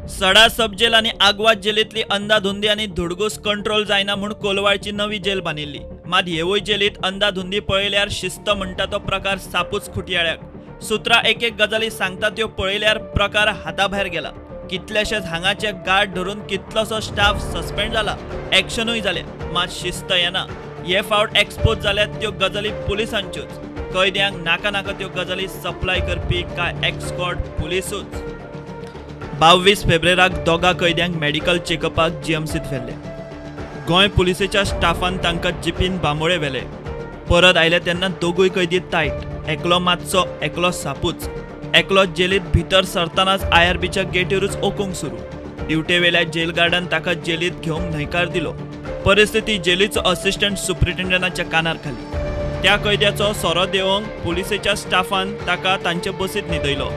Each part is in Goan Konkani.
सडा सब जेल आनी आगवाद जेलींतली अंदाधुंदी आनी धुडगूस कंट्रोल जायना म्हूण कोलवाळची नवी जेल बांदिल्ली. मात हेवूय जेलीत अंदाधुंदी पळयल्यार शिस्त म्हणटा तो प्रकार सापूच खुटयाळ्याक. सुत्रां एक एक गजाली सांगता त्यो पळयल्यार प्रकार हाताभायर गेला. कितलेशेच हांगाचे गार्ड धरून कितलोसो स्टाफ सस्पेंड जाला, एक्शनूय जालें, मात शिस्त येना. हे फावट एक्सपोज जाल्यात त्यो गजाली पुलिसांच्योच. कैद्यांक नाका नाका त्यो गजाली सप्लाय करपी काय एक्सकॉर्ट पुलिसूच. 22 फेब्रेराक दोगा कैद्यांक मेडिकल चेकअपाक जीएमसीत व्हेल्ले. गोंय पुलिसेच्या स्टाफान तांकां जिपीन बांबोळे व्हेले. परत आयले तेन्ना दोगूय कैदी तायट, एकलो मातसो, एकलो सापूच. एकलो जेलीत भितर सरतनाच आयआरबीच्या गेटीरूच ओकूंक सुरू. ड्युटेवेल्या जेल गार्डान ताका जेलीत घेवंक न्हयकार दिलो. परिस्थिती जेलीचो असिस्टंट सुप्रिटेंडंटाच्या कानार घाली. त्या कैद्याचो सोरो देवोंक पुलिसेच्या स्टाफान ताका तांचे बसीत न्हिदयलो.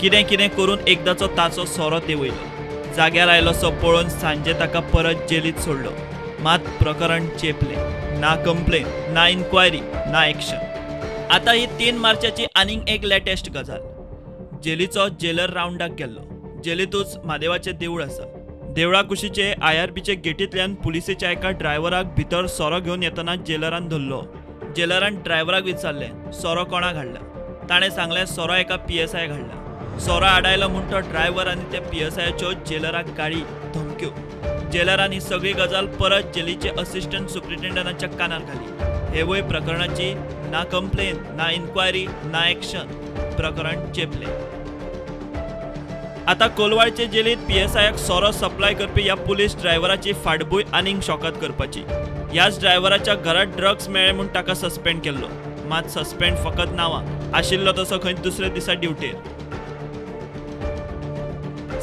कितें कितें करून एकदाचो ताचो सोरो देंवयलो. जाग्यार आयलोसो पळोवन सांजे ताका परत जेलीत सोडलो. मात प्रकरण चेपलें. ना कंप्लेन, ना इन्क्वायरी, ना एक्शन. आतां ही 3 मार्चाची आनीक एक लेटेस्ट गजाल. जेलीचो जेलर रावंडाक गेल्लो. जेलींतूच म्हादेवाचें देवूळ आसा. देवळा कुशीचे आयआरबीचे गेटींतल्यान पुलिसेच्या एका ड्रायव्हराक भितर सोरो घेवन येतना जेलरान धरलो. जेलरान ड्रायव्हराक विचारलें, सोरो कोणाक हाडला? ताणें सांगलें, सोरो एका पीएसआय हाडला. सोरो आडायलो म्हूण तो ड्रायव्हर आनी त्या पीएसआयच्यो जेलराक गाळी, धमक्यो. जेलरान ही सगळी गजाल परत जेलीचे असिस्टंट सुप्रिटेंडंटाच्या कानार घाली. हेवूय प्रकरणाची ना कंप्लेन, ना इन्क्वायरी, ना एक्शन. प्रकरण चेपलें. आतां कोलवाळचे जेलीत पीएसआयाक सोरो सप्लाय करपी ह्या पुलीस ड्रायव्हराची फाटभूंय आनीक शॉकात करपाची. ह्याच ड्रायव्हराच्या घरात ड्रग्स मेळ्ळे म्हूण ताका सस्पेंड केल्लो. मात सस्पेंड फकत नांवाक आशिल्लो तसो खंय दुसरे दिसा ड्युटेर.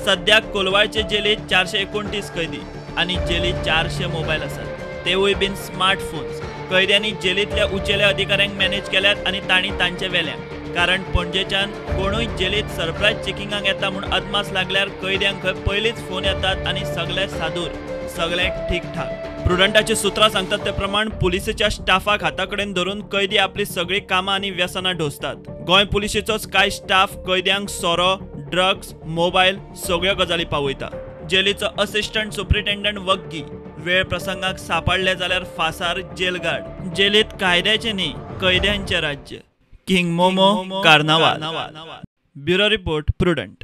सद्याक कोलवाळचे जेलीत 429 कैदी आनी जेलीत 400 मोबायल आसात, तेवूय बीन स्मार्टफोन्स. कैद्यांनी जेलींतल्या उंचेल्या अधिकाऱ्यांक मॅनेज केल्यात आनी तांणी तांचे वेल्या. कारण पणजेच्यान कोणूय जेलीत सरप्रायज चेकिंगाक येता म्हूण अदमास लागल्यार कैद्यांक खंय पयलींच फोन येतात आनी सगळे सादूर, सगळें ठीकठाक. प्रुडंटाची सुत्रां सांगतात ते प्रमाण पुलिसेच्या स्टाफाक हाता कडेन धरून कैदी आपली सगळीं कामां आनी व्यसनां ढोसतात. गोंय पुलिसेचोच कांय स्टाफ कैद्यांक सोरो, ड्रग्स, मोबायल सगळ्यो गजाली पावयता. जेलीचो असिस्टंट सुप्रिटेंडंट वग्गी वेळ प्रसंगाक सापडले जाल्यार फासार जेलगार्ड. जेलीत कायद्याचें न्ही, कैद्यांचें राज्य. King Momo, Carnaval. Bureau report, Prudent.